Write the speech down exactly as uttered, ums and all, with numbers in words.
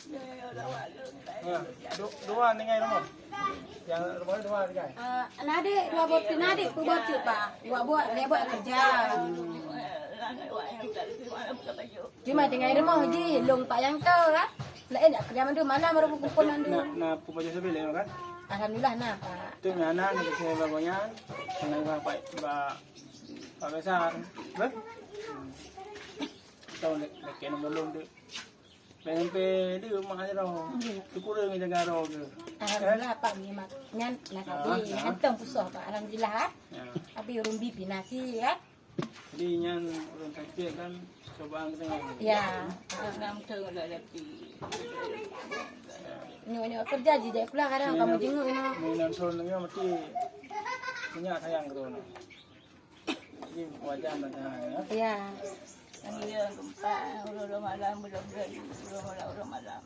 Ha, du-, dua tinggai rumoh. Nyang rumoh dua tinggai. Ah, na adek dua boh, na adek peuet boh cit, Pak. Dua boh, lhèe boh keureuja. Cuma tinggai rumoh jih, lôn Pak nyang tô, kan. Laén jak keureuja mandum, malam baru kumpul mandum. Na, na peuet boh sabe lé, kan? Alhamdulillah na, Pak. Tu na, na, na keucai bak gobnyan. Keunan bak, bak, bak Faisal. Beh? Tahu lé, lé keunan belum tu. P M P di rumah aja dong. Syukur ngejaga dong tu. Alhamdulillah, Pak, memang nyan na sabe. Ah, ah. Hantom pusoh, Pak. Alhamdulillah, ah. Ya. Tapi ureueng bi pih na sit, kan? Jadi nyan ureueng sakit kan cobaan kita. Ya. Nyoe-nyoe keureuja jih, jak pula kadang kamoe jenguk nyoe. Ni nonton nyoe mesti punya sayang ke tu. Jadi wajar macam ya. Ya. Kan dia gempa, ulang-ulang malam, belum, belum, ulang-ulang, ulang malam.